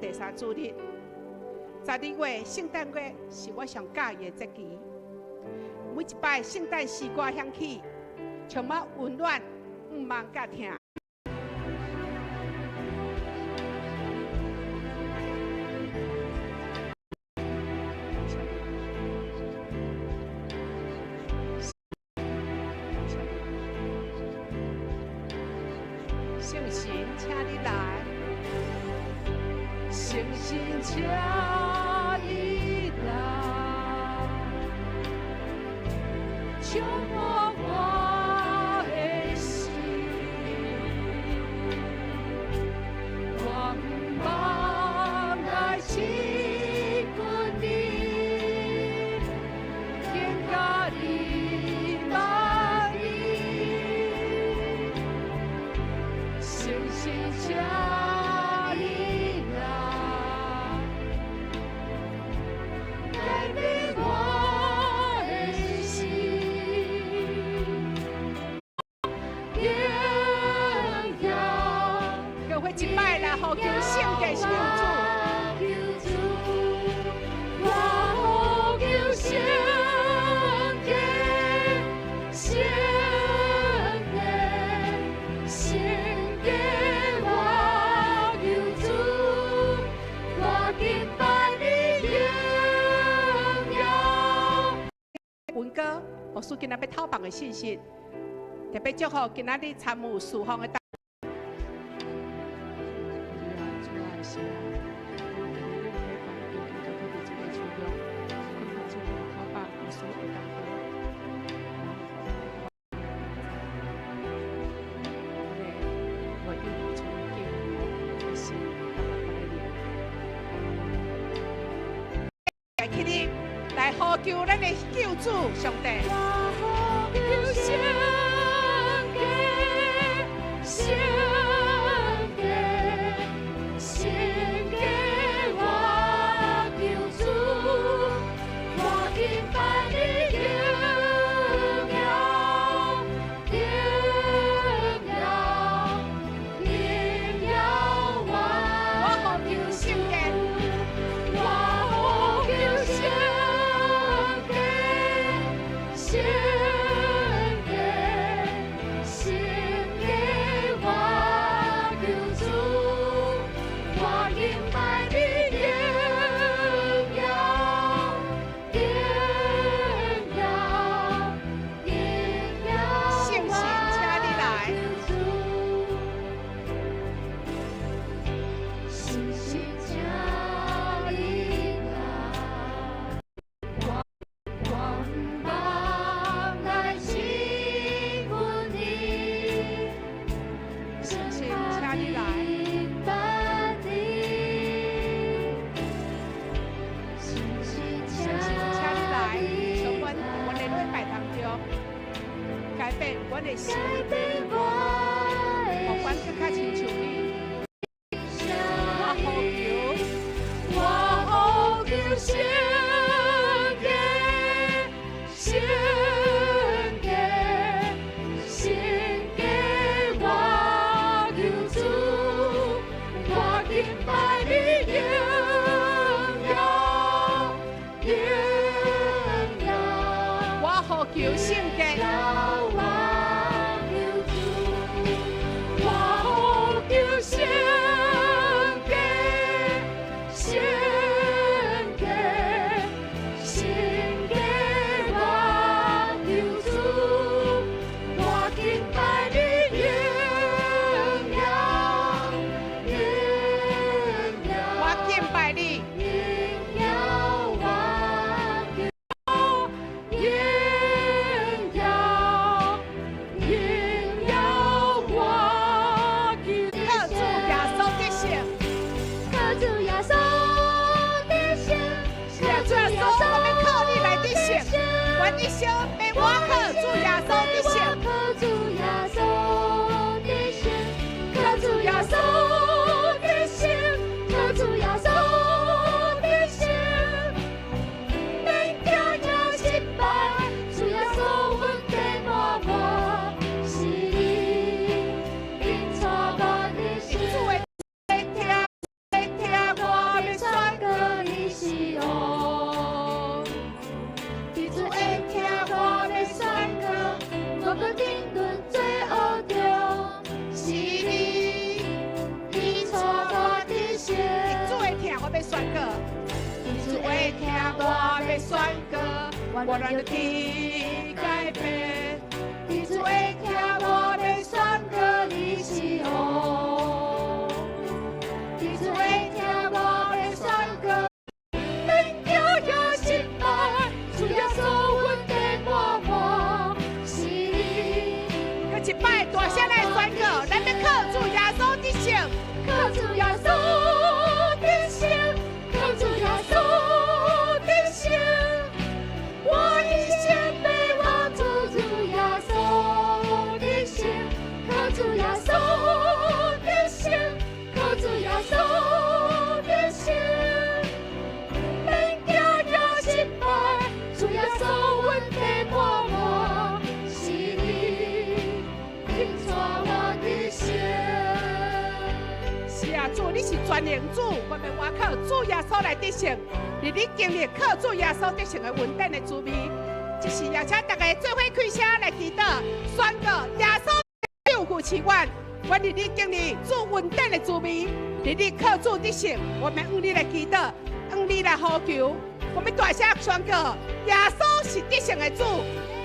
第三主日。12月聖誕月是我上佮意的節期。每一擺聖誕詩歌響起，充滿溫暖、毋望佮疼。聖神，請你來，聖神，請你來，充滿我的心，我毋茫來親近你，更加明白你。聖神，請你來，改變我的心，榮耀。教會一擺來呼求聖潔救主。我呼求聖潔，聖潔，聖潔，我求主，我敬拜你榮耀。文哥，牧師今仔欲透放的信息，特別祝福今仔日參與事奉的。主啊，是啊，我今日禮拜交交託佇主的手中，懇求主來透放牧師的講道，來予阮的會友村敬的心，感覺來靈。來起立，來呼求咱的救主上帝。我呼求聖潔，聖潔，聖潔，我求主，我敬拜你榮耀，榮耀，榮耀，我呼求聖潔，我呼求聖潔，聖潔，聖潔，我求主，我敬拜你榮耀，榮耀，榮耀。聖神，請你來。求主，聖神，請你來，我我毋茫來親近你，聖神，請你來。明白你，聖神，聖神，請你來，從阮阮的禮拜當中，改變阮的心，改變我予阮更較親像你。我呼求，我呼求聖潔，聖潔，聖潔，我求主，我敬拜你榮耀，榮耀。我呼求聖潔，我求主，我呼求聖潔，聖潔，聖潔，我求主，我敬拜你榮耀，榮耀。我敬拜你。榮耀我求，榮耀，榮耀我求。靠主耶穌得勝，靠主耶穌得勝，是啊，主耶穌，我們靠你來得勝，阮一生欲倚靠主耶穌得勝。靠主耶穌得勝，靠主耶穌得勝，靠主耶穌得勝，免驚也失敗，主耶穌穩定滿滿，是你引帶我的心。主的聽聽我。會聽我的宣告，無論天改變，伫主會聽我的宣告，你是王。伫主會聽我的宣告，免驚也失敗，主耶穌恩典滿滿，是你。閣一擺大聲來宣告，咱欲靠主耶穌得勝，靠主耶穌得勝，靠主耶穌得勝。我一生欲倚主耶穌得勝，靠主耶穌得勝，靠主耶穌得勝。免驚也失敗，主耶穌恩典滿滿，是你引帶我得勝。是啊，主，你是全能主，我們倚靠主耶穌來得勝。日日經歷靠主耶穌得勝的恩典的滋味，這是邀請大家做伙開聲來祈禱，宣告耶穌救扶持阮，阮日日經歷主恩典的滋味，日日靠主得勝。我們向你來祈禱，向你來呼求，我們大聲宣告耶穌是得勝的主，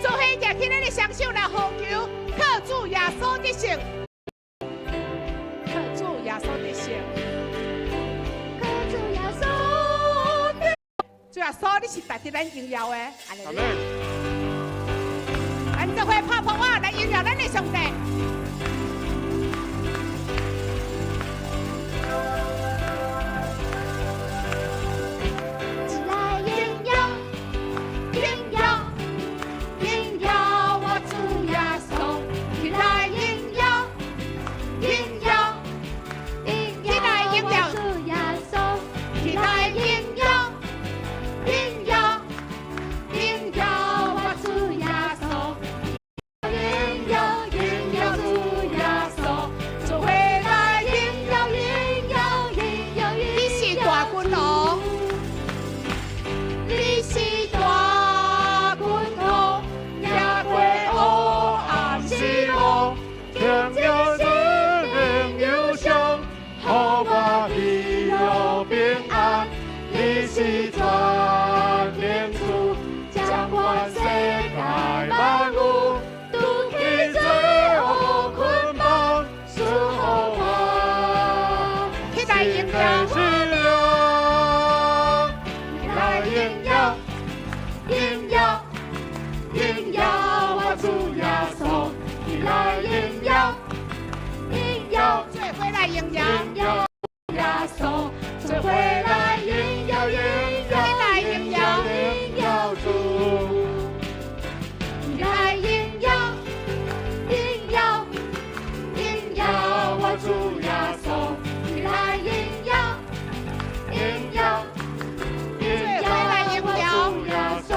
做伙舉起咱的雙手來呼求，靠主耶穌得勝，靠主耶穌得勝。靠主耶穌得主耶穌，你是值得咱榮耀的。阿門。咱做伙拍噗仔來榮耀咱的上帝。一來榮耀，榮耀，榮耀我主耶穌，一來榮耀，榮耀，榮耀我主耶穌，一來榮耀，榮耀，榮耀我主耶穌，榮耀榮耀主耶穌，做伙來榮耀榮耀榮耀你是大君王，你是大君王，贏過黑暗死亡，聽了心靈憂傷，予我喜樂平安。你是全能主，掌管世界萬物，除去去罪惡捆綁，賜予我起來榮耀，新的力量，來榮耀，榮耀，榮耀我主耶穌，來榮耀，榮耀，做伙來榮耀，榮耀耶穌，做伙來榮耀榮耀來榮耀榮耀主，來榮耀，榮耀，榮耀我主耶穌，來榮耀，榮耀，榮耀我主耶穌，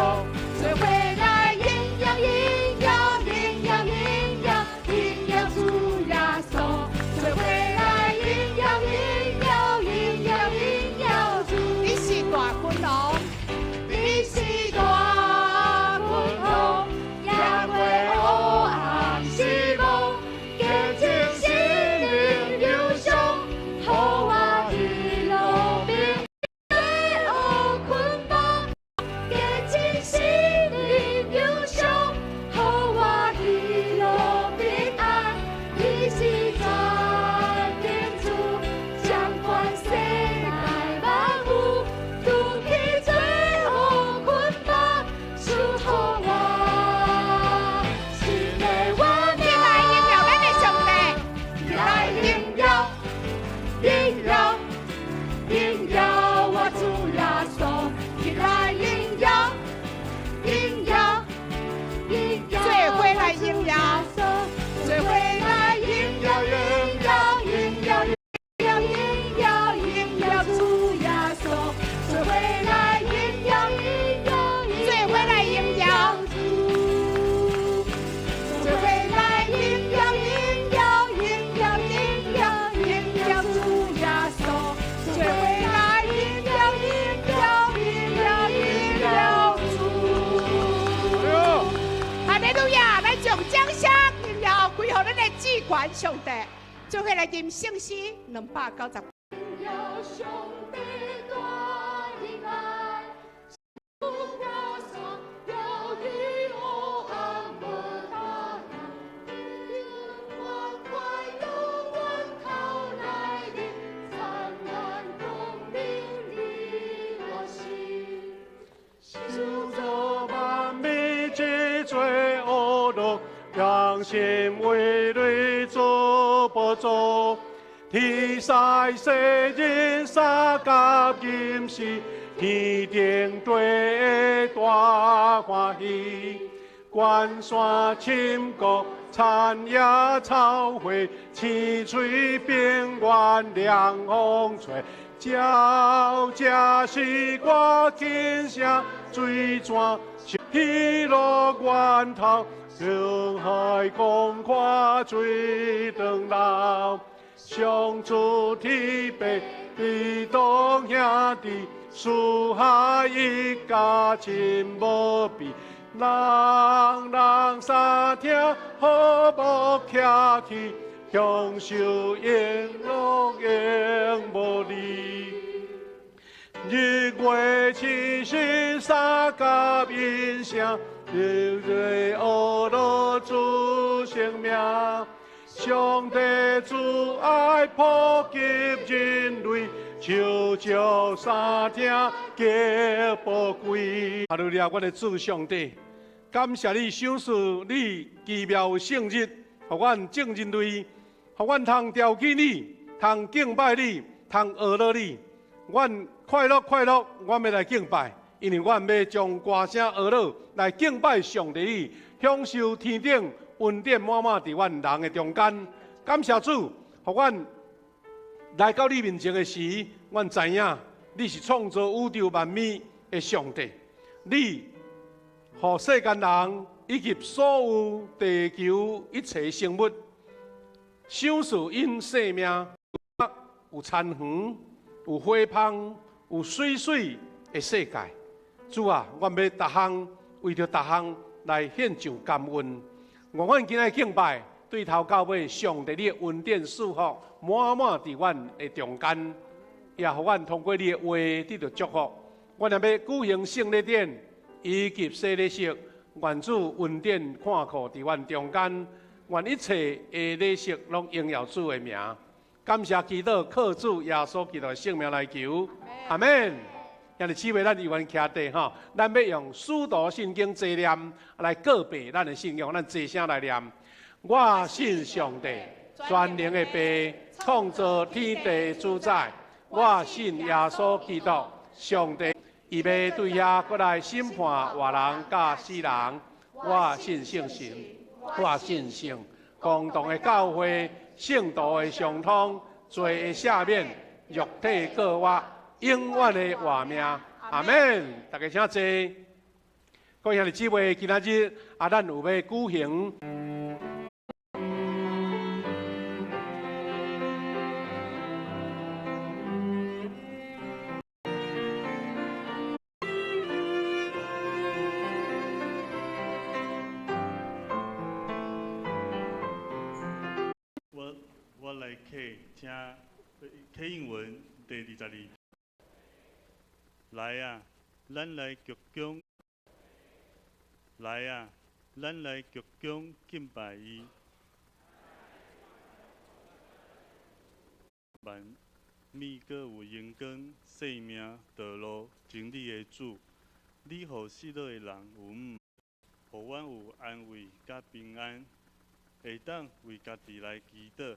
做伙來榮耀榮耀榮耀榮耀榮耀主耶穌，做伙來榮耀榮耀榮耀榮耀主。你是大君王，你是大君王，贏過黑暗死亡，潔淨心靈憂傷，予我喜樂平罪惡捆綁，潔淨心靈憂傷，予我喜樂平安。你是全能主，掌管世界萬物，除去罪惡捆綁，賜予我新的活起來榮耀咱的上帝，來榮耀，榮耀，榮耀我主耶穌，起來榮耀，榮耀，榮耀做伙來榮耀，做伙來榮耀，榮耀，榮耀，榮耀，榮耀主耶穌，做伙來榮耀，榮耀，做伙來榮耀，主，做伙來榮耀，榮耀，榮耀，榮耀，榮耀主耶穌，做伙來榮耀，榮耀，榮耀，榮耀主。哈利路亞！來將掌聲榮耀歸予咱的至懸上帝。做伙來吟聖詩290。榮耀上帝大仁愛，乐，良心为泪做宝座。天使世人三甲金时，天顶地大欢喜。关山深谷，田野草花，青翠平原凉风吹。鸟这是我轻声水泉，喜乐源头，人海广阔水长流。上主天父，地同兄弟，四海一家亲无比。人人三听和睦徛起，享受永乐永无离。日月七星三甲音声，日月学乐主生命。上帝慈爱普及人类，手足三听极宝贵。哈利路亚，我的主上帝，感谢你赏赐你奇妙圣日，予阮众人类，予阮通调起你，通敬拜你，通学乐你。阮快乐快乐，阮欲来敬拜，因为阮欲将歌声学乐来敬拜上帝你，享受天顶恩典满满伫阮人的中间。感谢主，予阮来到你面前的时，阮知影你是创造宇宙万物的上帝，你予世间人以及所有地球一切生物，赏赐𪜶生命，有田园，有花芳，有水水的世界。主啊，阮欲逐项为著逐项来献上感恩。愿阮今仔敬拜，对头到尾，上帝你的恩典赐福满满伫阮的中间，也予阮通过你的话得著祝福。阮若欲举行圣礼典以及洗礼式，愿主恩典看顾伫阮中间，愿一切的礼式拢荣耀主的名。感谢基督，靠主耶稣基督的圣名来求，阿们。兄弟姊妹，咱犹原徛地吼，咱欲用使徒信经齐念来告白咱的信仰，咱齐声来念。我信上帝，全能的父，创造天地主宰。我信耶稣基督，上帝，伊欲对遐阁来审判活人佮死人。我信圣神，我信圣共同的教会，圣徒的相通，罪的赦免，肉体复活，永远的活命。阿们。大家请坐。各位兄弟姊妹，今仔日啊，咱有欲举行。我来客，请客英文第22。来啊，咱来鞠躬。来啊，咱来鞠躬敬拜伊。万物阁有荣光、生命、道路、真理的主，你予死落的人有毋，予阮有安慰佮平安，会当为家己来祈祷，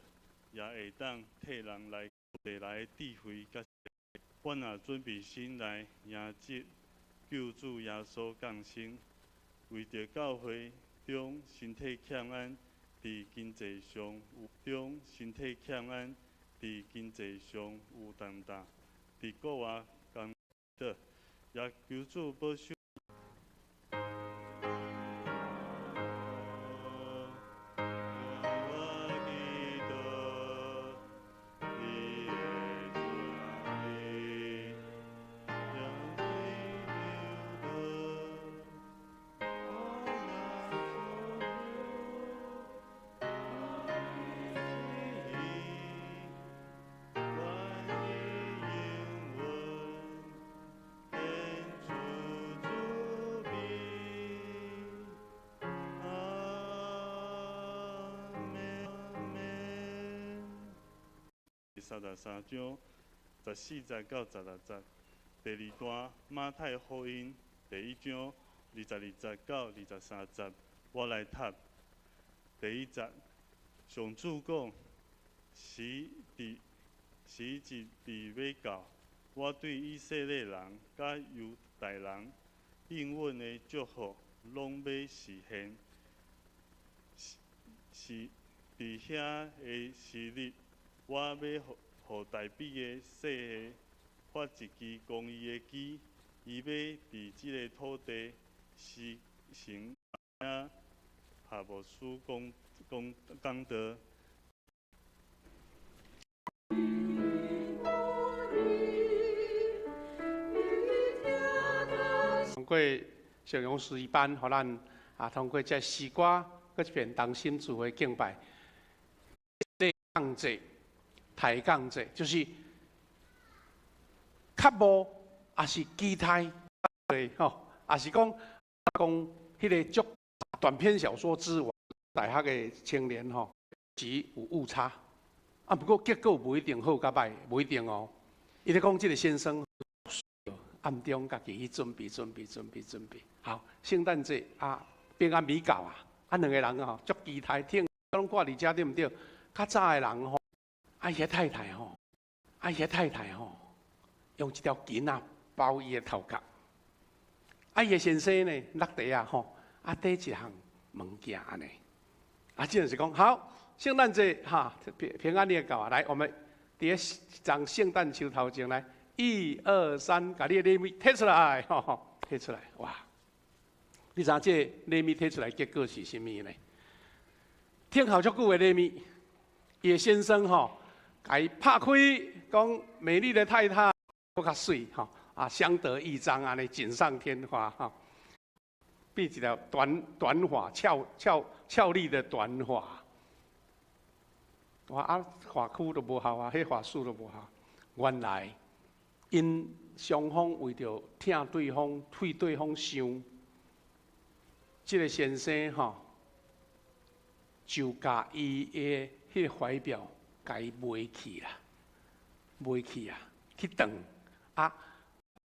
也会当替人来带来智慧佮。阮若准备心来迎接救主耶稣降生，为著教会中身体欠安，伫经济上有中身体欠安，伫经济上有重担，伫国外工作，也求主保守。33章14节到16节，第二段马太福音第1章22节到23节，我來讀第一節，上主講：時日欲到，我對以色列人佮猶大人應允的祝福，攏欲實現。是佇遐个時日，我欲予大衛的世系發一支公義的枝，伊欲佇這个土地施行夏牧師講講講道。通過邵陽詩班，予咱啊，通過這詩歌，閣一遍同心聚會敬拜。降節、抬降節，就是渴慕，抑是期待，對吼，抑是講講彼个足短篇小說之王大學的青年吼，是有誤差，啊，毋過結果無一定好佮歹，無一定哦。伊咧講這个先生暗中家己去準備、準備、準備、準備。好，聖誕節啊，平安暝到啊，啊兩个人吼足期待，聽攏掛佇遮對毋對？較早的人吼，啊伊个太太吼，啊伊个太太吼，用一條巾仔包伊的頭殼。啊伊的先生呢，落地啊吼，啊綴一項物件按呢。啊，這就是講好，聖誕節哈平平安夜到啊，來，我們佇咧張聖誕樹頭前來，一二三，共你的禮物提出來，吼吼，提出來，哇！你知影這个禮物提出來結果是啥物呢？聽候足久的禮物，伊的先生吼，共伊拍開，講美麗的太太，閣較媠吼，啊，相得益彰按呢，錦上添花吼，變一條短短髮，俏俏俏麗的短髮。哇啊，髮箍都無效啊，彼髮束都無效。原來𪜶雙方為著疼對方、替對方想，這个先生吼，就共伊的彼个懷錶共伊賣去啦，賣去啊，去當啊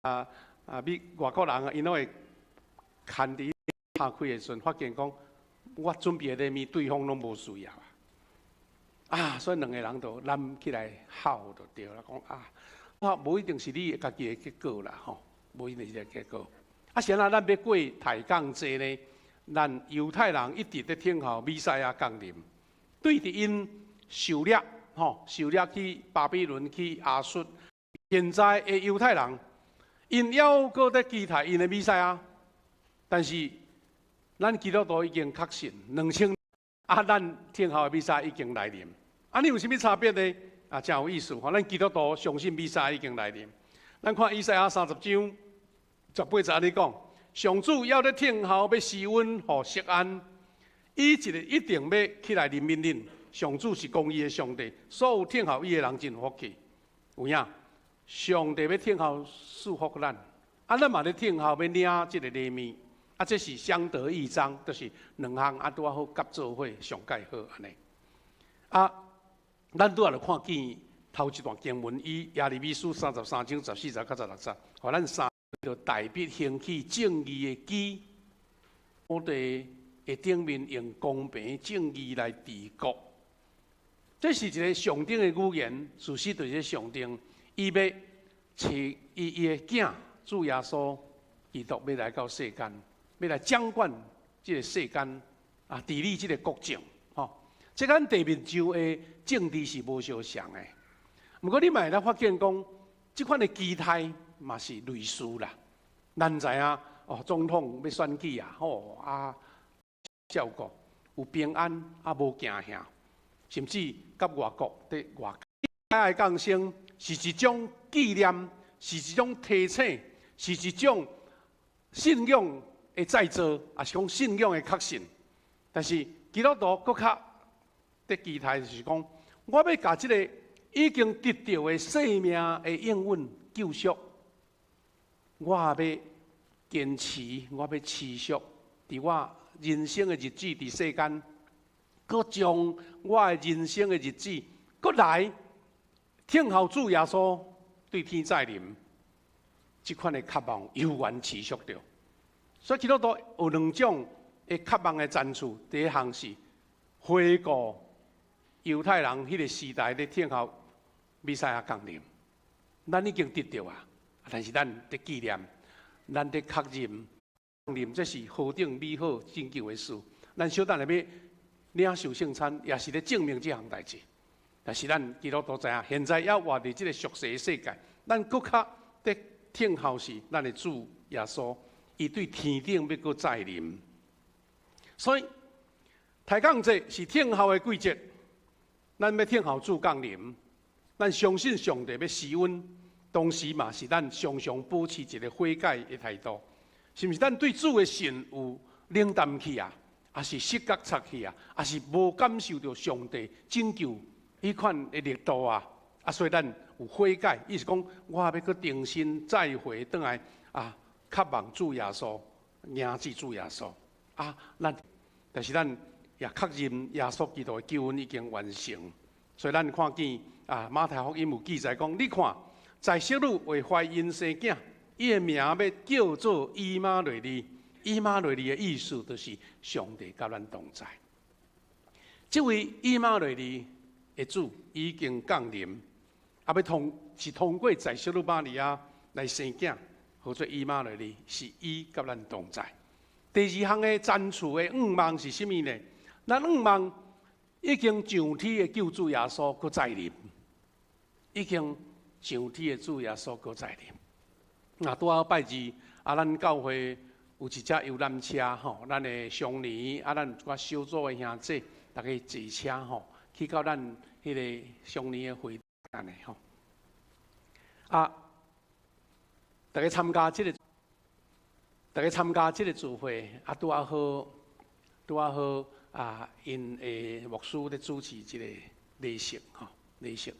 啊啊！比外國人啊，𪜶攏會牽佇拍開的時陣，發現講我準備的禮物，對方攏無需要啊。啊，所以兩个人就攬起來哭就對啦，講啊，啊，無一定是你家己的結果啦，吼，無一定是這个結果。啊，是按怎咱欲過抬槓節呢？咱猶太人一直佇等候彌賽亞降臨，對佇𪜶受掠，吼，受掠去巴比倫去亞述。現在的猶太人，𪜶猶閣佇期待𪜶的彌賽亞，但是咱基督徒已經確信2000啊，咱等候的彌賽亞已經來臨。啊，你有啥物差別呢？啊，真有意思吼！咱基督徒相信彌賽亞已經來臨。咱看以賽亞30章18節按呢講：上主猶咧等候，欲施恩予錫安，伊一日一定欲起來憐憫恁。上主是公義的上帝，所有等候伊的人真有福氣。有影，上帝欲等候賜福咱，啊，咱嘛咧等候欲領這个禮物。啊，這是相得益彰，就是兩項啊，拄仔好夾做伙上蓋好按呢。啊，咱拄仔就看見頭一段經文，以耶利米書33章14節到16節，予咱三就大衛興起正義的枝，土地的頂面用公平正義來治國。這是一个上頂的語言，事實就是上帝，伊欲揣伊伊的囝主耶穌基督欲來到世間，欲來掌管這个世間啊，治理這个國政，吼。這佮地面上的政治是無相像的。毋過你嘛會當發現講，這款的期待嘛是類似啦。咱知影哦，總統欲選舉啊，吼啊，照顧有平安啊，無驚嚇，甚至佮外國佇外交的降生是一種紀念，是一種提醒，是一種信仰的再造，抑是講信仰的確信。但是基督徒閣較佇期待，就是講，我欲共這个已經得著的生命的應允救贖，我欲堅持，我欲持續，佇我人生的日子，佇世間，閣將我的人生的日子，閣來聽候主耶穌對天再臨，這款的渴望猶原持續著。所以基督徒有兩種的渴望的層次，第一項是回顧猶太人彼個時代咧等候彌賽亞降臨，咱已經得著啊，但是咱佇紀念，咱佇確認，認這是何等美好拯救的事。咱小等下欲領受聖餐，也是咧證明這項代誌。但是咱基督徒知影，現在猶活佇這個俗世的世界，咱閣較佇等候是咱的主耶穌，伊對天頂欲閣再臨。所以，抬槓節是等候的季節，咱欲等候主降臨，咱相信上帝欲施恩，同時嘛是咱常常保持一個悔改的態度，是毋是？咱對主的信有冷淡去啊，抑是失覺察去啊，抑是無感受著上帝拯救彼款的力度啊？啊，所以咱有悔改，意思講我欲閣重新再回轉來啊，渴望主耶穌，迎接主耶穌啊！咱但是咱也確認耶穌基督的救恩已經完成，所以咱看見啊，馬太福音有記載講，你看在室女會懷孕生囝，伊的名欲叫做以馬內利。以馬內利的意思就是上帝佮咱同在。這位以馬內利的主已經降臨，啊，欲通是通過在室女瑪利亞來生囝，號做以馬內利，是伊佮咱同在。第二項的層次的願望是啥物呢？咱願望已經上天的救主耶穌閣再臨，已經上天的主耶穌閣再臨。那拄好拜二啊，咱教會有一隻遊覽車吼，咱的常年啊，咱有一寡小組的兄弟，逐家坐車吼，去到咱彼個常年的會按呢吼。啊，逐家參加這個聚會，啊，拄仔好啊，𪜶的牧師咧主持這個禮式吼，禮式，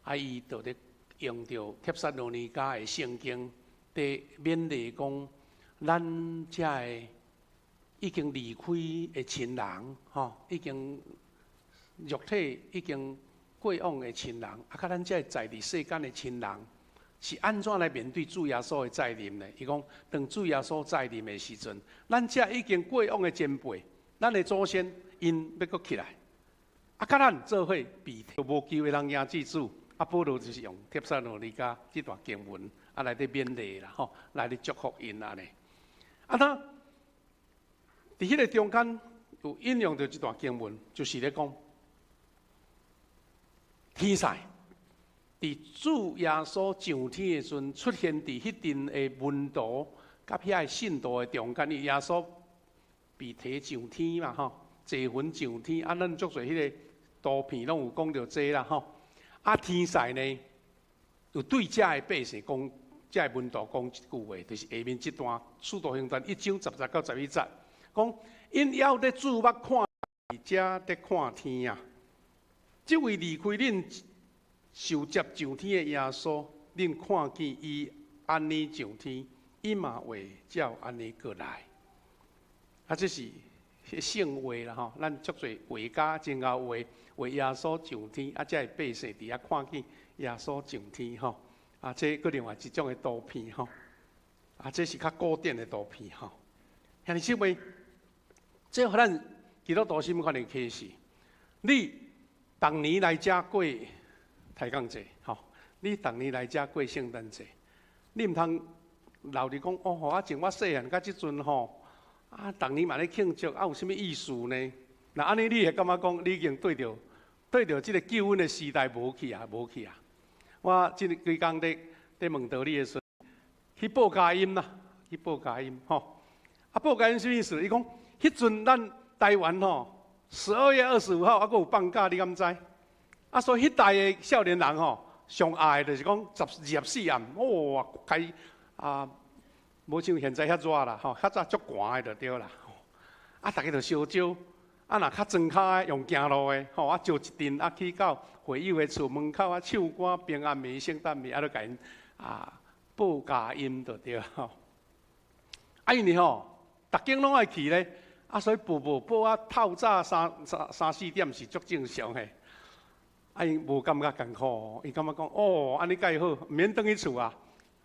啊，伊就咧用著帖撒羅尼迦的聖經，佇勉勵講，咱遮的已經離開的親人，吼，已經肉體已經過往的親人，啊，佮咱遮在佇世間的親人，是按怎來面對主耶穌的再臨呢？伊講，當主耶穌再臨的時陣，咱遮已經過往的前輩，咱的祖先，𪜶欲閣起來，啊，佮咱做伙被提，無救的人迎接主。啊，保羅就是用帖撒羅尼迦這段經文，啊，來佇勉勵啦，吼，來佇祝福𪜶按呢。啊，那佇彼個中間有引用著這段經文，就是咧講天使佇主耶穌上天的時陣，出現佇彼陣的門徒佮遐的信徒的中間，因為耶穌被提上天嘛，吼，坐雲上天，啊，咱足濟彼個圖片攏有講著這啦，吼。啊，天使呢，有對遮的百姓講，遮的門徒講一句話，就是下面這段《使徒行傳》1章10節到11節，講𪜶猶咧注目看，遮咧看天啊。這位離開恁受接上天的耶穌，恁看見伊按呢上天，伊嘛會照按呢閣來。啊，這是聖畫啦吼，咱足濟畫家真𠢕畫畫耶穌上天，啊，遮的百姓佇遐看見耶穌上天吼。啊，這閣另外一種的圖片吼。啊，這是較古典的圖片吼。兄弟姊妹，這予咱基督徒啥物款的啟示？你逐年來遮過抬槓節，吼！你逐年來遮過聖誕節，你毋通留佇講哦吼！啊，從我細漢到這陣吼，啊，逐年嘛咧慶祝，啊，有啥物意思呢？若按呢，你會感覺講你已經對著這个救恩的時代無去啊，無去啊！我這幾工佇問道理的時陣，去報佳音啦，去報佳音吼。啊，報佳音啥物意思？伊講，彼陣咱台灣吼，12月25號猶閣有放假，你敢知？啊，所以彼代的少年人吼，上愛的就是講24暗，哇，開啊，無像現在遐熱啦，吼，較早足寒的就對啦。啊，逐家就相招，啊，若較莊跤的用行路的，吼，啊，招一陣啊，去到會友的厝門口啊，唱歌平安暝、聖誕暝，啊，就共𪜶啊報佳音就對吼。啊，因為吼，逐間攏愛去咧。啊，所以報報報啊，透早三四點是足正常的。啊，𪜶無感覺艱苦，伊感覺講哦，按呢蓋好，毋免轉去厝啊。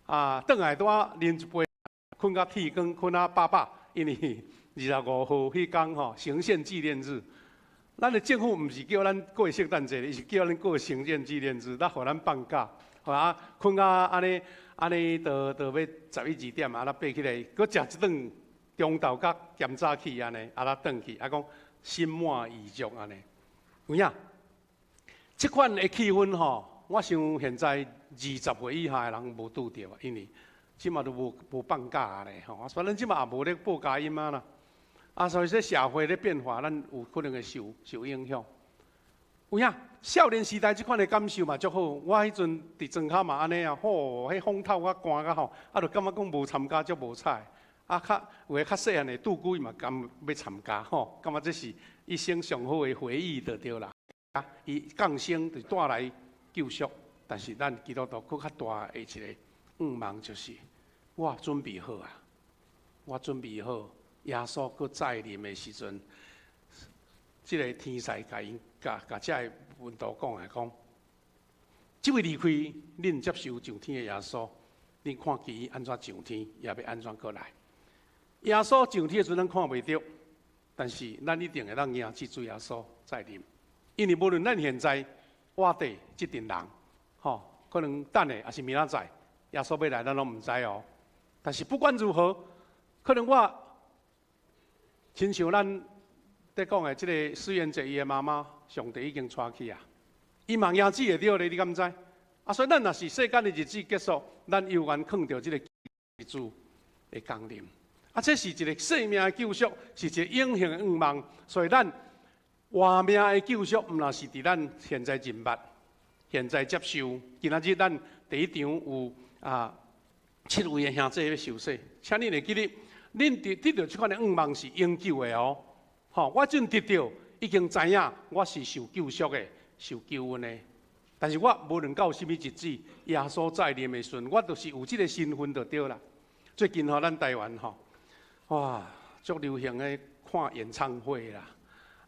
啊，轉來拄仔啉一杯，睏甲天光，睏啊飽飽，因為25號彼工吼，行憲紀念日。咱的政府毋是叫咱過聖誕節，伊是叫咱過行憲紀念日，咱予咱放假，吼啊，睏到按呢按呢，都欲十一二點啊，咱爬起來，閣食一頓中晝較減早起按呢，啊，咱轉去，啊講心滿意足按呢。有影？這款的氣氛吼，我想現在20歲以下的人無拄著啊，因為這馬都無放假咧吼，反正這馬也無咧報佳音啊啦。啊，所以說社會咧變化，咱有可能會受影響。有影？少年時代這款的感受嘛足好。我彼陣佇莊跤嘛按呢啊，吼，彼風透甲寒甲吼，啊，就感覺講無參加足無彩。啊，較有的較細漢的拄久伊嘛甘欲參加吼，感覺這是一生上好的回憶就對啦。啊，伊降生就帶來救贖，但是咱基督徒閣較大的一個願望就是，我準備好啊，我準備好。耶穌閣再臨的時陣，這个天使共𪜶共共這个門徒講來講，這位離開恁接受上天的耶穌，恁看見伊按怎上天，也欲按怎閣來。耶穌上天的時陣，咱看袂著，但是咱一定會當迎接主耶穌再臨。因為無論咱現在活佇這陣人，吼，可能等下抑是明仔載，耶穌欲來，咱攏毋知哦。但是不管如何，可能我親像咱咧講的這个思源姐伊的媽媽，上帝已經帶去啊，伊嘛迎接會著咧，你敢知？啊，所以咱若是世間的日子結束，咱猶原囥著這个主的降臨。啊，這是一个生命的救贖，是一個永恆的願望。所以咱活命的救贖，毋但是佇咱現在認捌、現在接受。今仔日咱第一場有啊七位的兄弟欲受洗，請恁會記得，恁得著這款的願望是永久的哦。吼，我陣得著已經知影我是受救贖的、受救恩的。但是我無論到啥物日子，耶穌再臨的時陣，我就是有這个身份就對啦。最近吼，咱台灣吼，哇，足流行的看演唱會啦，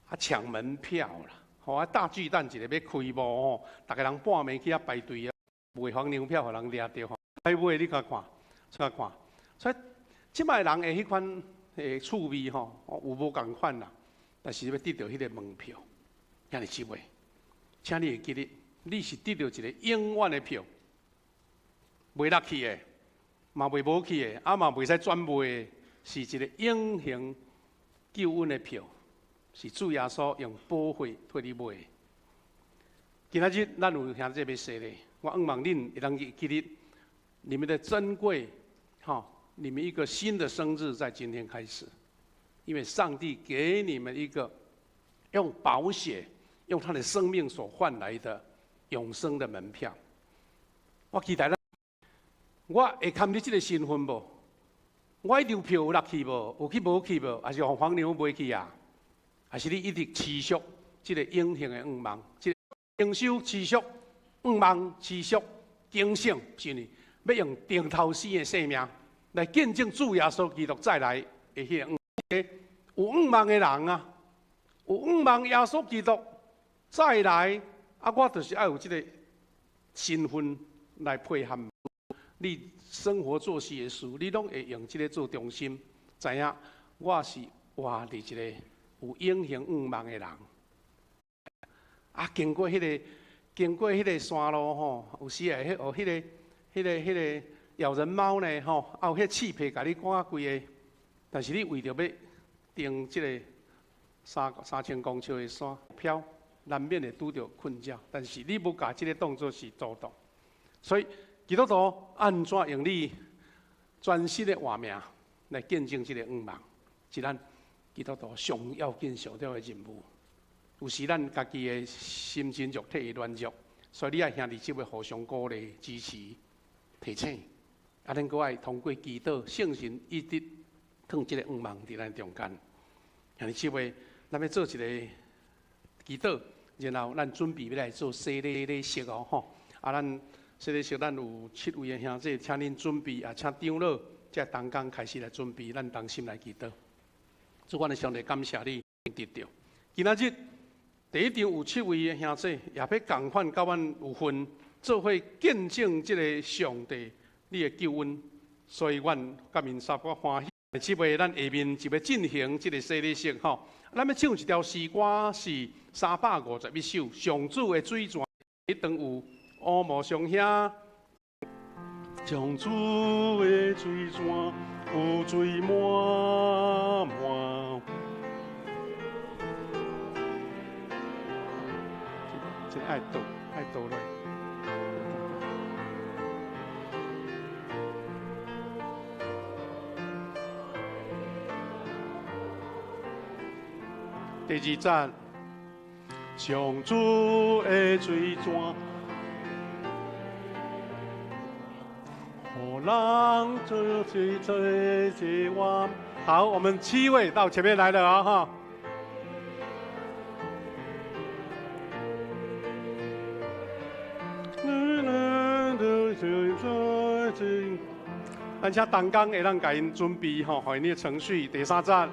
啊搶門票啦，吼啊大巨蛋一个欲開幕吼，逐家人半暝去遐排隊啊，賣黃牛票予人掠著吼，愛買你共看，共看，所以這擺人的彼款的趣味吼，有無仝款啦，但是欲得著彼个門票，兄弟姊妹，請你會記得，你是得著一个永遠的票，袂落去的，嘛袂無去的，啊嘛袂使轉賣的，是一个永恆救恩的票，是主耶穌用寶血替你買的。今仔日咱有兄弟欲洗禮，我向望恁會當記得你們的珍貴，吼，你們一個新的生日在今天開始，因為上帝給你們一個用寶血、用他的生命所換來的永生的門票。我期待咱，我會堪你這个身份無？我彼張票有落去無？有去無去無？還是予黃牛買去啊？還是你一直持續這个永恆的願望？這个靈修持續願望持續警醒，是呢？欲用定頭死的生命來見證主耶穌基督再來的彼个有願望的人啊，有願望耶穌基督再來啊！我就是愛有這个身份來配合你生活作息的事，你攏會用這个做中心，知影我是活佇一个有永恆願望的人。啊，經過彼个山路吼，有時會彼學彼个咬人貓呢吼，啊有彼刺皮共你割規个，但是你為著欲登這个3000公尺的山坡，難免會拄著困擾。但是你無共這个當做是阻擋，所以基督徒按怎用你全新的活命來見證這个願望，是咱基督徒上要緊、上重要的任務。有時咱家己的心情肉體會軟弱，所以你愛兄弟姊妹互相鼓勵、支持、提醒。啊，恁閣愛通過祈禱、聖神一直囥這个願望佇咱中間。兄弟姊妹，咱欲做一个祈禱，然後咱準備欲來做洗禮禮式哦，吼！啊，咱洗禮式咱有七位的兄弟，請恁準備啊，請長老這同工開始來準備，咱同心來祈禱。主，阮的上帝，感謝你得著。今仔日第一場有七位的兄弟，也欲仝款佮阮有份做伙見證這个上帝你的救恩，所以阮佮𪜶三個歡喜。七月咱下面就欲進行這个洗禮式吼，咱欲唱一條詩歌是351首，上主的水泉，彼當有烏毛雙兄。上主的水泉有水滿滿。這個愛倒，愛倒落。第二節，上主的水泉，予人做水做一碗。好，我們七位到前面來了啊！哈。咱請同工會當共𪜶準備吼，予𪜶的程序。第三節。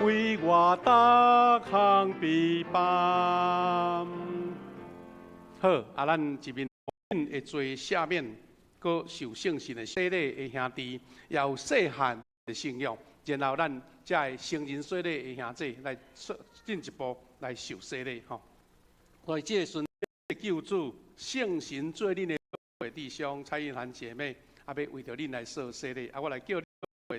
為我逐項備辦。好，啊，咱這邊會做下面，閣受聖神的洗禮的兄弟，也有細漢的信仰，然後咱才會成人洗禮的兄弟來進一步來受洗禮吼。所以這個時陣，救主聖神做恁的弟兄蔡英涵姐妹，啊，欲為著恁來受洗禮，啊，我來叫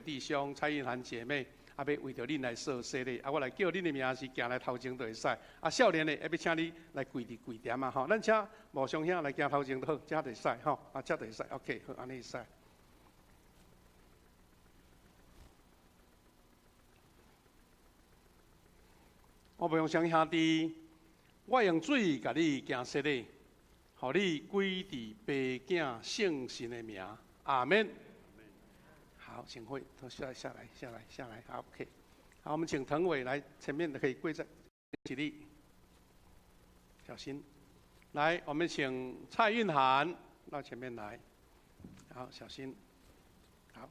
弟兄蔡英涵姐妹。啊，欲為著恁來受洗禮，啊，我來叫恁的名字行來頭前就會使。啊，少年的，欲請你來跪佇跪踮啊，吼。咱請無雙兄來行頭前就好，這就會使吼，啊，這就會使，OK，好，按呢會使。我無用雙兄弟，我用水共你行洗禮，予你歸佇父子聖神的名，阿們。好，請會都下來，下來，下來，下來。好，OK。好，我們請騰偉來前面的可以跪在起立，小心。來，我們請蔡韻涵到前面來。好，小心。好，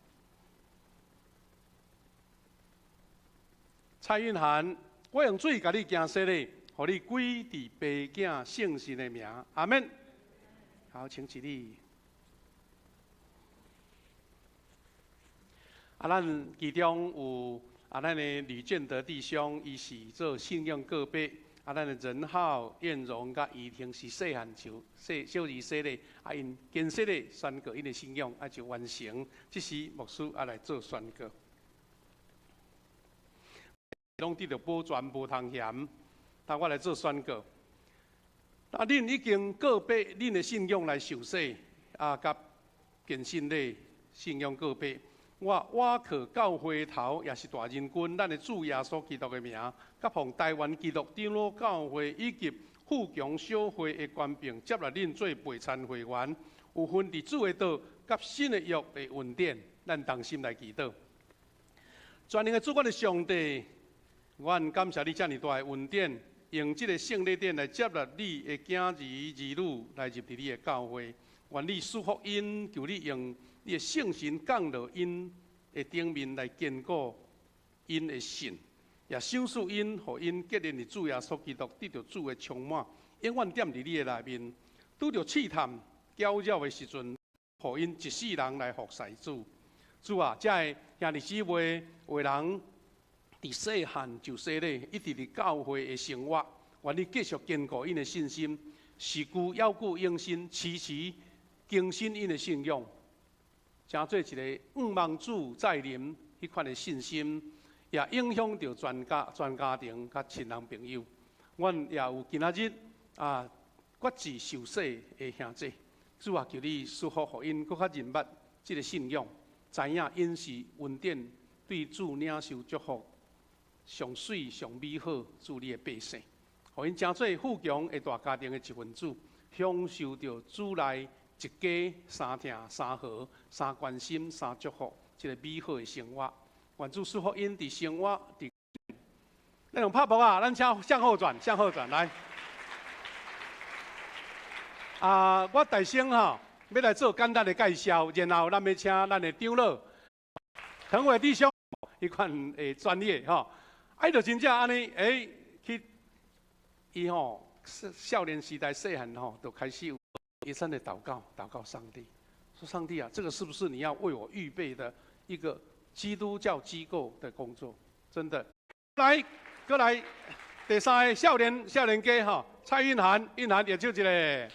蔡韻涵，我用水共你行洗禮，予你歸佇父子聖神的名，阿們。好，請起立。啊，咱其中有啊，咱的呂建德弟兄，伊是做信仰告白。啊，咱的仁浩、燕榮佮怡婷是細漢就細小兒洗禮，啊，𪜶堅洗禮宣告𪜶的信仰，啊就完成。這時牧師啊來做宣告，攏得著保全無通嫌。但我來做宣告。啊，恁已經告白恁的信仰來受洗，啊，佮堅信禮信仰告白。我倚靠教會頭，也是大仁君，咱的主耶穌基督的名，佮奉台灣基督長老教會以及富強小會的權柄，接納恁做陪餐會員，有份佇主的道佮新的約的恩典，咱同心來祈禱。全能的主，阮的上帝，阮感謝你遮爾大的恩典，用這个聖禮典來接納你的囝兒兒女來入佇你的教會，願你賜福𪜶，求你用你的聖神降落𪜶的頂面來堅固𪜶的信，也賞賜𪜶，予𪜶結連佇主耶穌基督，得著主的充滿，永遠踮佇你的內面。拄著試探攪擾的時陣，予𪜶一世人來服侍主。主啊，這个兄弟姊妹有的人佇細漢就洗禮，一直佇教會的生活，願你繼續堅固𪜶的信心，時久猶久永生，持持更新𪜶的信仰。成做一个仰望主再臨彼款的信心，也影響著全家、全家庭佮親人朋友。阮也有今仔日啊，決志受洗的兄弟，主啊，求你賜福予𪜶，閣較認捌這个信仰，知影𪜶是恩典對主領受祝福，上媠上美好主你的百姓，予𪜶成做富強的大家庭的一份子，享受著主內一家三疼三和三關心三祝福，這个美好的生活。願主賜福𪜶佇生活佇。咱用拍噗仔，咱請向後轉，向後轉來。啊，我大聲吼，欲來做簡單的介紹，然後咱欲請咱的長老滕偉弟兄，彼款的專業吼，啊，伊就真正按呢，欸，去伊吼少年時代細漢吼，就開始有一生的禱告，禱告上帝，說上帝啊，這個是不是你要為我預備的一個基督教機構的工作？真的，來，過來，第三個少年家吼，蔡韻涵，韻涵舉手一下。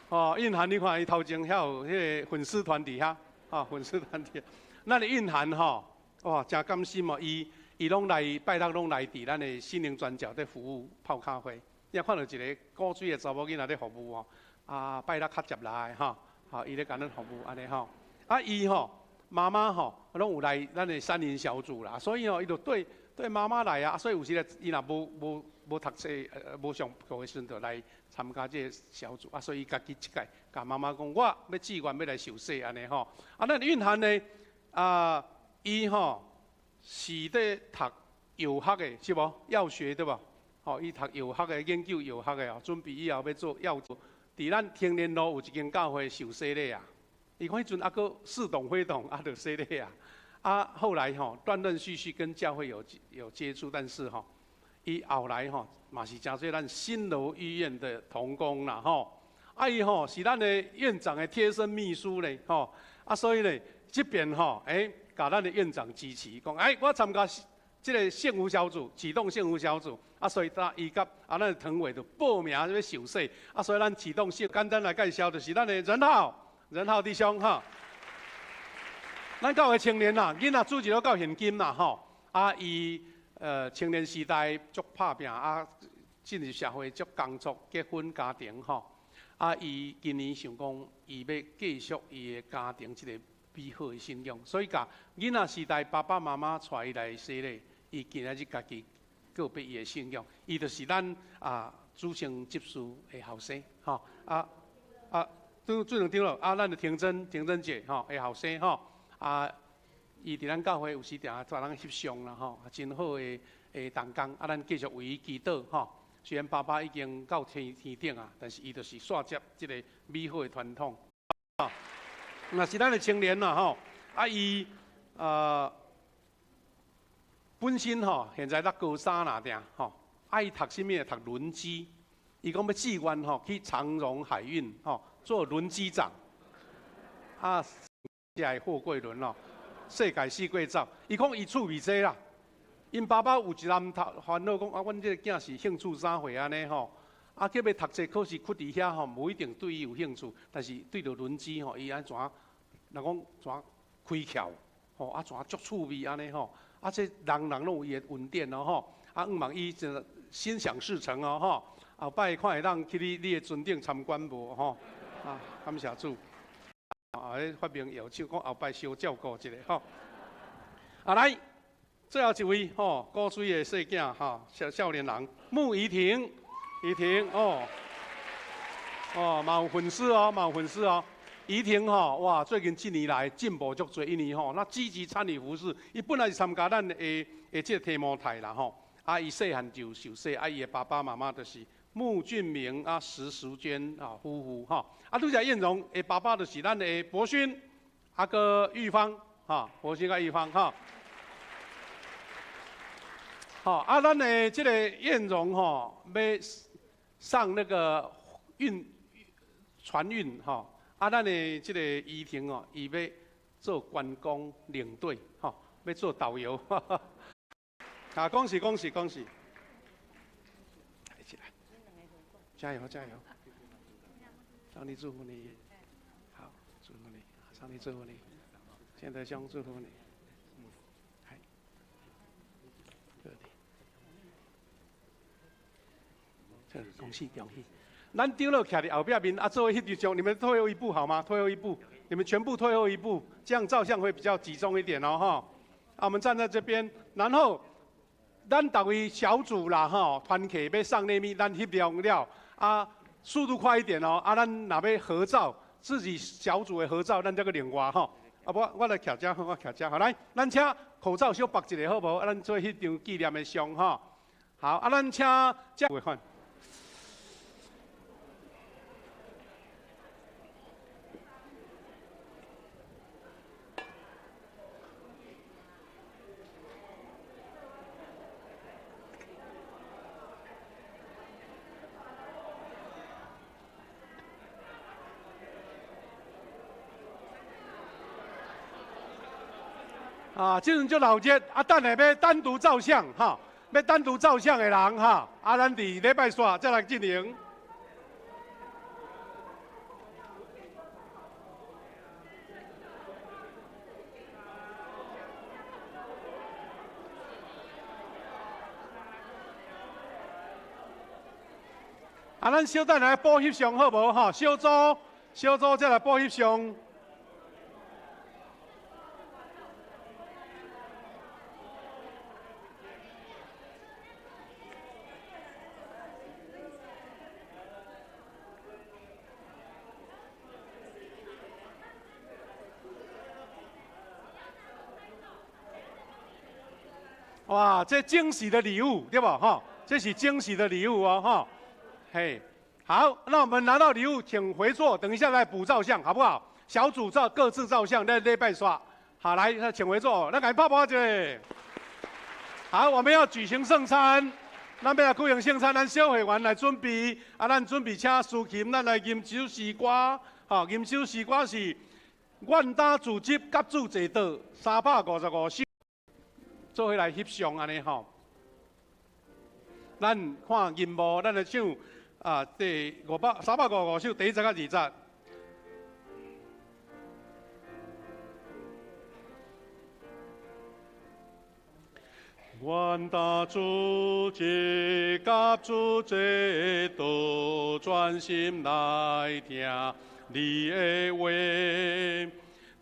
哦，韻涵，你看伊頭前遐有彼個粉絲團佇遐，吼，粉絲團體。咱的韻涵吼，哇，誠甘心哦，伊伊攏來拜六攏來佇咱的心靈轉角咧服務泡咖啡。你若看著一個古錐的查某囡仔咧服務吼，啊，拜六較捷來吼，吼，伊咧共咱服務按呢吼。啊，伊吼媽媽吼攏有來咱的山林小組啦，所以吼伊就對對媽媽來啊，所以有時咧伊若無無無讀冊，無上課的時陣，就來參加這個小組啊，所以伊家己這屆共媽媽講，我欲志願欲來受洗按呢吼。啊，咱蘊涵呢，啊，伊吼是咧讀藥學的，是無？藥學對無？吼，伊讀藥學的，研究藥學的哦，準備以後欲做藥。佇咱青年路有一間教會受洗禮啊，伊講彼陣猶閣似懂非懂，啊，就洗禮啊。啊，後來吼斷斷續續跟教會有接觸，但是吼，伊後來吼嘛是成做咱新樓醫院的同工啦吼。啊，伊吼是咱的院長的貼身秘書咧吼。啊，所以咧這邊吼，欸，共咱的院長支持，講欸，我參加這個幸福小組，啟動幸福小組。啊，所以他伊佮啊，咱的滕偉就報名欲受洗。啊，所以咱啟動性簡單來介紹，就是咱的任浩，任浩弟兄哈。咱教會青年啦，囡仔主日攏到現今啦吼。啊，伊青年時代足拍拚啊，進入社會足工作，結婚家庭吼。啊，伊今年想講，伊欲繼續伊的家庭這個美好的信仰，所以共囡仔時代爸爸媽媽帶伊來洗禮，伊今仔日家己告別伊的信仰，伊就是咱啊主聖執事的後生吼。啊啊，拄主長了啊，咱的婷珍婷珍姐吼的後生吼。啊，伊佇咱教會有時定帶人翕相啦吼，真好的的同工，啊，咱繼續為伊祈禱吼。雖然爸爸已經到天天頂啊，但是伊就是續接這個美好的傳統。啊，若是咱的青年啦吼，啊伊本身吼現在讀高三啦定吼，啊伊讀啥物？讀輪機，伊講欲志願吼去長榮海運吼做輪機長，啊。這個貨櫃輪哦，世界四界走。伊講伊趣味這啦，𪜶爸爸有一暗頭煩惱講啊，阮這個囝是興趣啥貨按呢吼？啊，叫欲讀冊，可是屈佇遐吼，無一定對伊有興趣，但是對著輪機吼，伊按怎，人講怎開竅吼，啊怎足趣味按呢吼？啊，這人人攏有伊的恩典哦吼，啊，向望伊真心想事成哦吼。後擺看會當去你你的船頂參觀無吼？啊，感謝主。啊！彼發明藥手，講後擺相照顧一下吼。啊，來，最後一位吼，古錐的細囝吼，少少年人穆怡婷，怡婷哦，哦，嘛有粉絲哦，嘛有粉絲哦。怡婷吼，哇，最近這年來進步足濟，因為吼，那積極參與服事，伊本來是參加咱的的這個提摩太啦吼。啊，伊細漢就受洗，啊，伊的爸爸媽媽就是穆俊明啊，石淑娟啊夫婦吼，啊，拄才燕榮的爸爸就是咱的博勳，啊閣玉芳，哈，博勳佮玉芳哈。好，啊，咱的這個燕榮吼，欲上那個運船運吼，啊，咱的這個怡婷哦，伊欲做觀光領隊，吼，欲做導遊。啊，恭喜恭喜恭喜！一起來，加油加油！上帝祝福你，好，祝福你，上帝祝福你，建德兄祝福你，來，這恭喜恭喜！咱長老徛佇後壁面啊，做伙翕張相，你們退後一步好嗎？退後一步，你們全部退後一步，這樣照相會比較集中一點哦，哈。啊，我們站在這邊，然後。咱逐位小組啦，吼，團契欲送禮物，咱翕相了，啊，速度快一點哦，啊，咱若欲合照，自己小組的合照，咱再閣另外吼。啊，無，我來徛遮，我徛遮，好來，咱請口罩小縛一下好無？啊，咱做彼張紀念的相吼。好，啊，咱請這位看。啊，這陣足鬧熱，啊，等下欲單獨照相，哈，欲單獨照相的人，哈，啊，咱佇禮拜煞再來進行。啊，咱小等來補翕相好無？吼，小組小組再來補翕相。哇，這驚喜的禮物對無？吼，這是驚喜的禮物哦，吼。嘿，好，那我們拿到禮物，請回座，等一下來補照相，好不好？小組照各自照相，咱禮拜煞。好，來，那請回座，咱共拍拍一下。好，我們要舉行聖餐，咱欲來舉行聖餐，咱小會員來準備，啊，咱準備請司琴，咱來吟首詩歌，吼，吟首詩歌是願擔自執，佮主坐桌，355首，做伙來翕相按呢吼。咱看銀幕，咱來唱啊，第五百355首第一節佮二節。願擔自執，佮主坐桌，專心來聽你的話，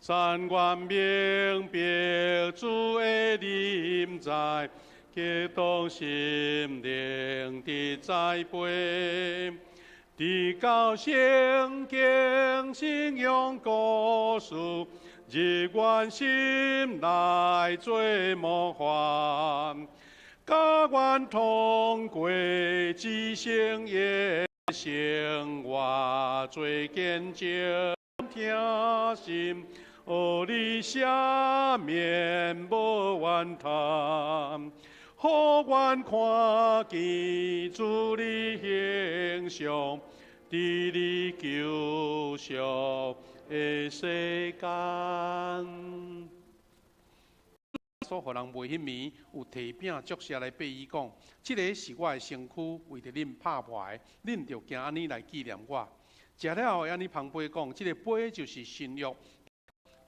但願明白主的臨在。激動心靈的栽培，直到聖經信仰故事，入阮心內做模範，教阮通過這生的生活做見證，聽信學你赦免無怨嘆。予阮看見主你形象，佇你救贖的世間。所予人賣彼暝，有提餅祝謝來擘伊講：這个是我的身軀，為著恁拍破的，恁著行按呢來紀念我。食了後，按呢捧杯講：這个杯就是新約。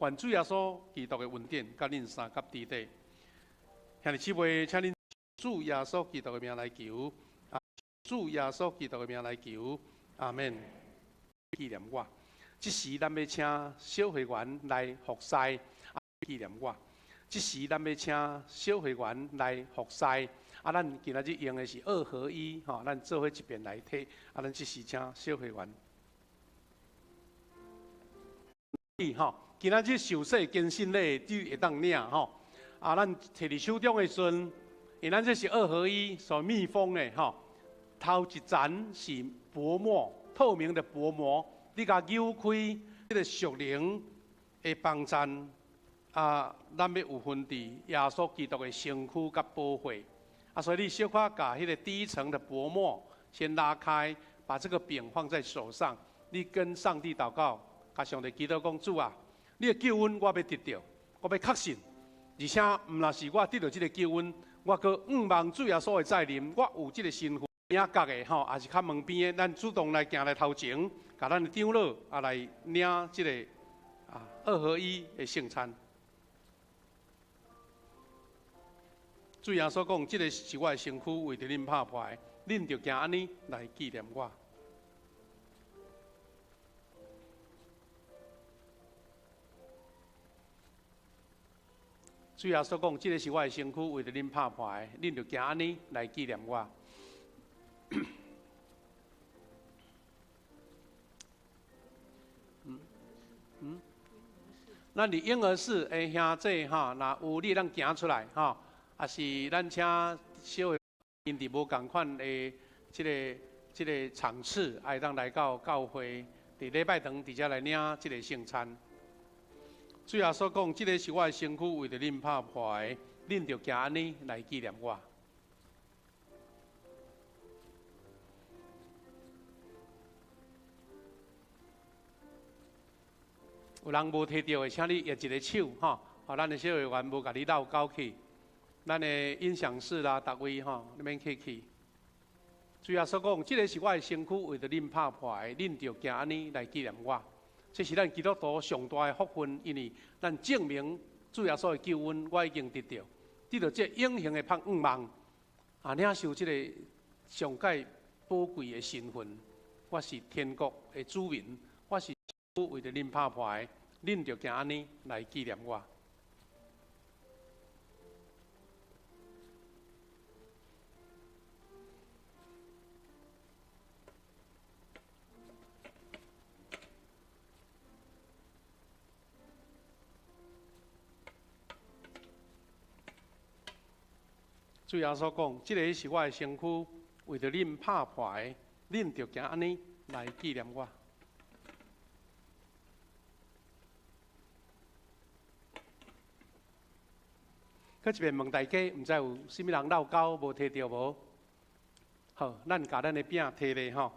願主耶穌基督的恩典，佮恁相佮佇底。兄弟姊妹，請恁主耶穌基督的名來求，主耶穌基督的名來求，阿們。紀念我，這時咱欲請小會員來服侍，紀念我。這時咱欲請小會員來服侍，啊，咱今仔日用的是二合一，吼，咱做伙一遍來提，啊，咱這時請小會員。吼，今仔日受洗堅信禮，你會當領吼。啊，咱提佇手中的時陣，因為咱這是二合一，所密封的吼。頭一層是薄膜，透明的薄膜，你共扭開，這个屬靈的幫贊啊，咱欲有份佇耶穌基督的身軀佮寶血。啊，所以你小可共彼个第一層的薄膜先拉開，把這個餅放在手上，你跟上帝禱告，共上帝祈禱講：主啊，你的救恩我欲得著，我欲確信。而且，毋若是我得著這个救恩，我閣向望主耶穌的再臨，我有這个身份，領角的吼，抑是較門邊的，咱主動來行來頭前，共咱的長老啊來領這个啊二合一的聖餐。主耶穌講：這个是我的身軀，為著恁拍破的，恁著行按呢來紀念我。主耶穌講：這个是我的身軀，為著恁拍破的，恁著行按呢來紀念我。嗯嗯，咱佇嬰兒室的兄弟吼，若有你會當行出來吼，抑是咱請小的𪜶佇無仝款的這个場次，會當來到教會，佇禮拜堂佇遮來領這个聖餐。主耶穌講：這个是我的身軀，為著恁拍破的，恁著行按呢來紀念我。有人無提著的，請你舉一个手，吼，吼，咱的小会员无共你落沟去，咱的音响室啦，逐位吼，你免客气。主耶稣讲，这个是我的身躯，为著恁拍破的，恁著行按呢来纪念我。这是咱基督徒上大的福分，因为咱证明主耶稣的救恩，我已经得到，得到这永恒的盼望，啊，领受这个上盖宝贵的身份。我是天国的子民，我是为著恁拍破的，恁著行按呢来纪念我。主耶稣讲：这个是我的身躯，为著恁拍破的，恁著行按呢来纪念我。阁一遍问大家，毋知有啥物人落沟无提著无？好，咱共咱的饼提咧吼。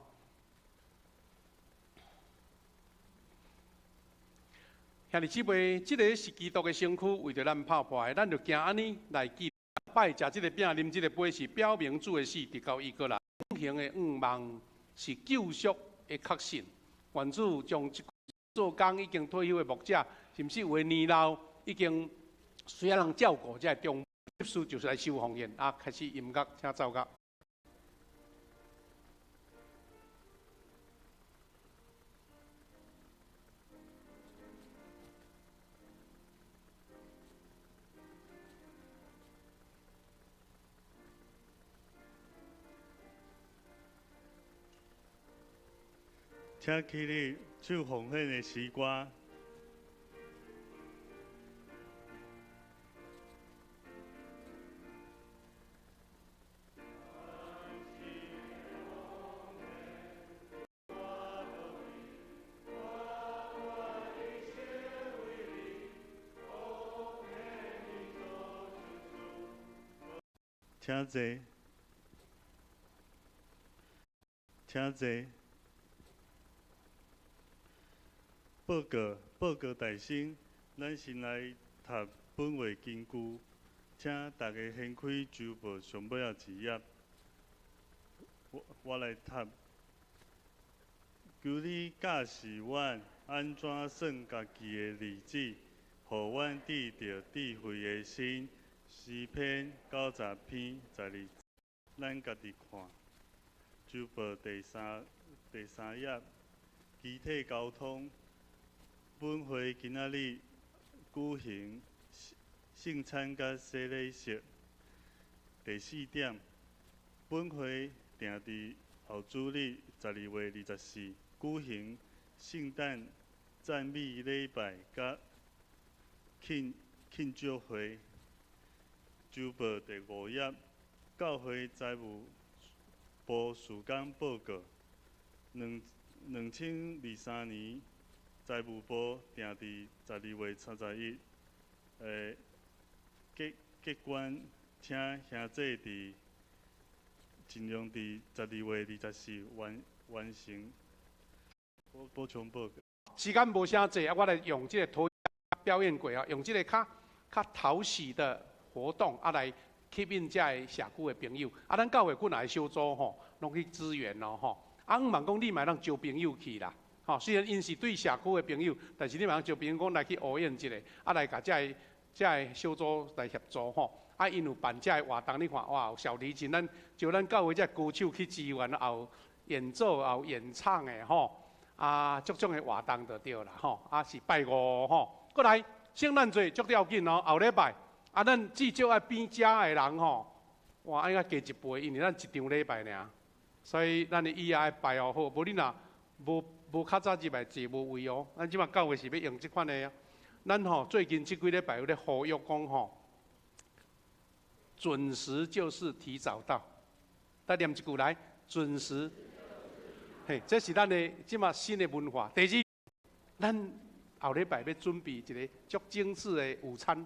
兄弟姊妹，这个是基督的身躯，为著咱拍破的，咱著行按呢来纪。拜食这个饼，啉这个杯，是表明主的死，直到伊阁来。永恒的愿望是救赎的确信。愿主将这做工已经退休的牧者，甚至有的年老已经需要人照顾，这个长执事就是来收奉献。啊，开始音乐，请奏乐。请起立，唱奉献的诗歌。请坐，请坐。报告，报告大声，咱先来读本会根据，请大家掀开周报上尾仔一页。我来读。求你教示阮按怎算家己的日子，予阮得著智慧的心。诗篇90篇12，咱家己看。周报第三页，肢体沟通。本会今仔日举行圣餐佮洗礼式。第四点，本会定伫后主日12月24举行圣诞赞美礼拜佮庆祝会。周报第5页，教会财务部事工报告。2023年。财务部定伫12月31，结关，请兄弟伫尽量伫12月24完成。补充报告。时间无啥济啊，我来用这个图表演过啊，用这个较讨喜的活动啊来吸引遮个社区的朋友。啊，咱教会几若个小组吼，拢去支援咯吼。啊，毋茫讲你嘛会当招朋友去啦。吼，虽然𪜶是对社区的朋友，但是你嘛招朋友讲来去乌应一下，啊来共遮个小组来协助吼。啊，𪜶有办遮个活动，你看哇，有小提琴，咱招咱教会遮歌手去支援，也有演奏，也有演唱的吼。啊，足种的活动就对啦吼。啊，是拜五吼，过来圣诞节足要紧哦，后礼拜啊，咱至少爱变遮的人吼，哇，应该加一倍，因为咱一场礼拜尔，所以咱的椅仔爱摆哦好，无你若无较早入来坐无位哦。咱这马教会是欲用这款的啊。咱吼最近这几礼拜有咧呼吁讲吼，准时就是提早到。再念一句来，准时。嘿，这是咱的这马新的文化。第二，咱后礼拜欲准备一个足精致的午餐。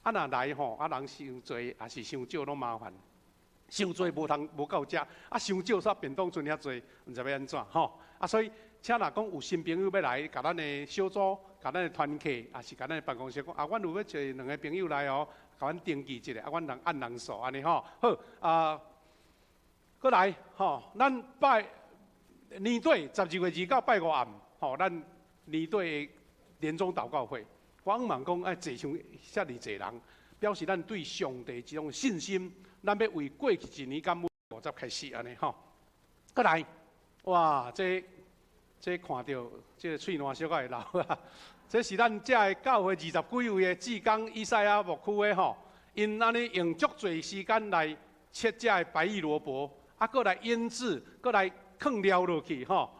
啊，若来吼，啊人伤济，也是伤少，拢麻烦。伤济无通无够食，啊伤少煞便当賰遐济，毋知欲按怎吼。啊，所以请若讲有新朋友欲来，共咱的小组共咱的团契，也是共咱的办公室讲，啊，阮有欲找两个朋友来哦，共阮登记一下，啊，阮人按人数按呢吼。好，啊，阁来吼，咱拜年底12月29拜五暗，吼，咱年底的年终祷告会，我向望讲爱济像遮尔济人，表示咱对上帝这种信心，咱欲为过去一年感恩五十开始按呢吼。阁来，哇，这看著这个喙澜小可会流啊！这是咱遮个教会20几位的志工以赛亚牧区的吼，𪜶按呢用足济时间来切遮个白玉萝卜，啊，阁来腌制，阁来囥料落去吼。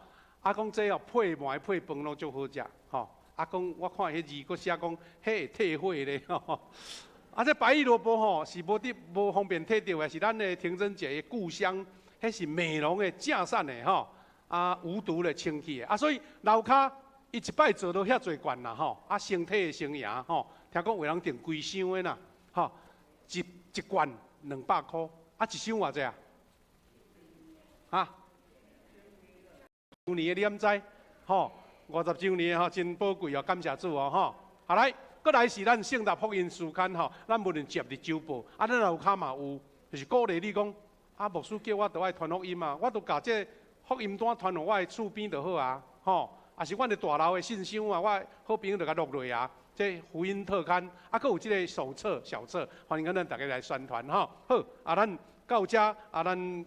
啊，讲这哦配糜配饭拢足好食吼。啊，讲我看彼字阁写讲，彼会退火咧吼。啊，这白玉萝卜吼是无得无方便提著的，是咱的婷珍姐的故乡，彼是美浓的正产的吼。啊，无毒的清气的，啊，所以楼跤伊一摆做到遐济罐啦吼，啊，身体会成赢吼，听讲有人订规箱的啦，吼，一一罐200箍，啊，一箱偌济啊？哈？周年的你敢知？吼，50周年吼，真宝贵哦，感谢主哦，吼。好来，阁来是咱圣达福音书刊吼，咱无论接伫周报，啊，咱楼跤嘛有，就是鼓励你讲，啊，牧师叫我都爱传福音啊，我都共这个福音单传予我的厝边就好啊，吼，也是阮的大楼的信箱啊，我好朋友就共落落啊。这福音特刊，啊，阁有这个手册、小册，欢迎咱逐家来宣传吼。好，啊，咱到遮，啊，咱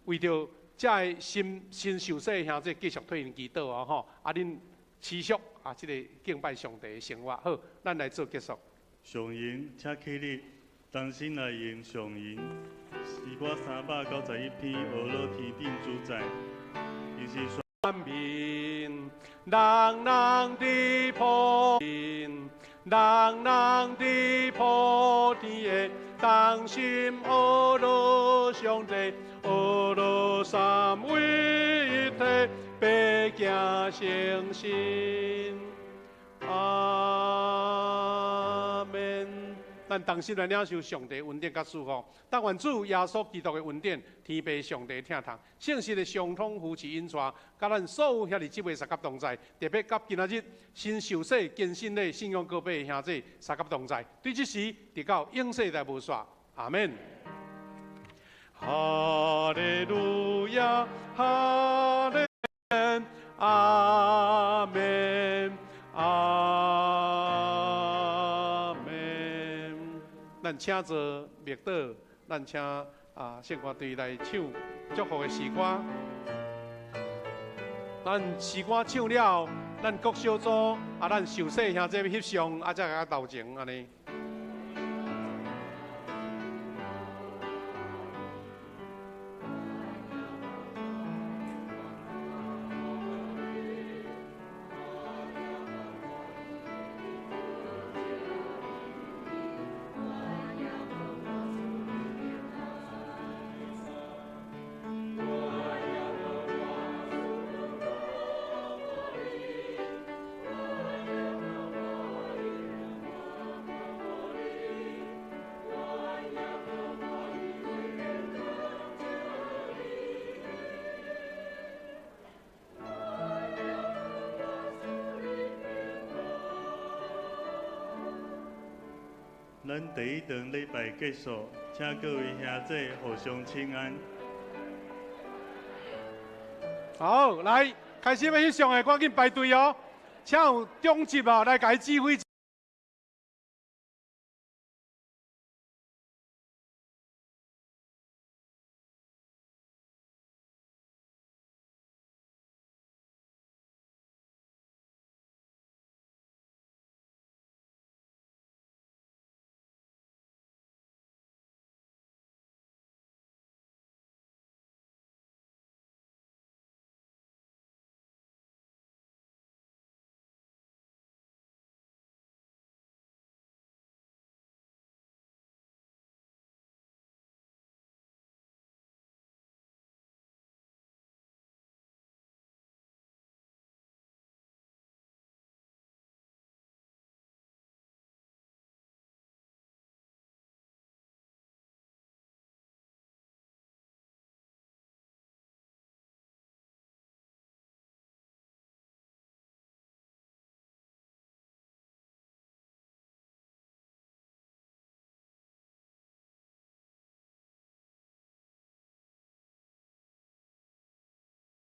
为著遮个新新受洗的兄弟继续替𪜶祈祷哦，吼。啊，恁持续啊，这个敬拜上帝的生活。好，咱来做结束。上荣，请起立，同心来咏上荣。诗歌391篇，呵咾天顶主宰。伊是全民，人人伫普天，人人伫普天的同心呵咾上帝，呵咾三位一体，百行成圣。阿门。咱同心来领受上帝恩典佮祝福，但愿主耶稣基督的恩典、天父上帝疼痛、圣神的相通扶持引带，佮咱所有兄弟姊妹相佮同在，特别佮今仔日新受洗、坚信的信仰告白的兄弟相佮同在，对这时直到永世代无煞。阿门。哈利路亚，哈利，阿门，阿门。咱请坐默祷，咱请啊圣歌队来唱祝福的诗歌。咱诗歌唱了后，咱各小组啊，咱受洗兄弟欲翕相，啊，才共斗前按呢。咱第一顿礼拜结束，请各位兄弟互相请安。好，来，开始欲翕相的，赶紧排队哦。请有长执啊，来共伊指挥。